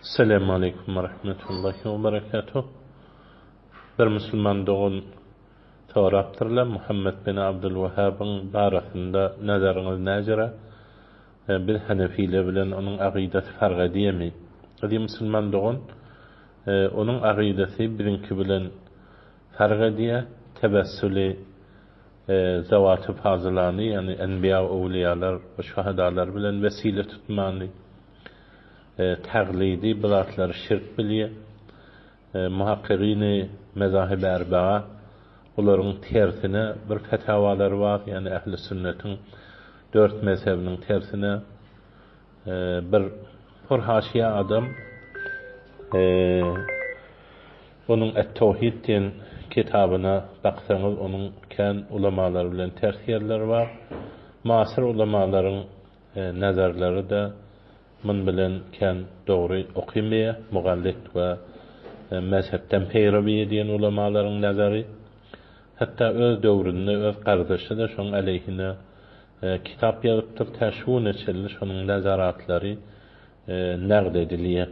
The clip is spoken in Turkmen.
Esselamu aleýkum we rahmetullahi we berekatuh. Bir musulman dogan sorapdyrlar, Muhammed bin Abdul Wahhabyň barasynda nazaryňyz näjere? Biz hanefiler bilen onuň agydasy fark edýärmi? Eziz musulman dogan, onuň agydasy biziňki bilen fark edýär, tebessüli zewaty fazylany, ýagny enbiýa we öwliýalar we şuhadalar bilen wesile tutmany, Taglydy bu zatlary şirk bilýär. Muhakkygyny mezahibi erbaa bularyň tersine bir fetawalary bar, ýagny ähli sünnetiň dört mezhebiniň tersine bir purhaşiýa adam onuň Et-Towhid diýen kitabyna baksaňyz onuň kän ulamalar bilen ters ýerleri bar. Muasyr ulamalaryň nazarlary-da Mun bilen kän dogry okymyýa, mugallit we mezhepden peýrawiýa diýen ulamalaryň nazary. Hatda öz döwründe öz gardaşy-da şoň aleýhine kitap ýazypdyr, tä şu güne çenli şonuň nazaratlary nagd edilýär.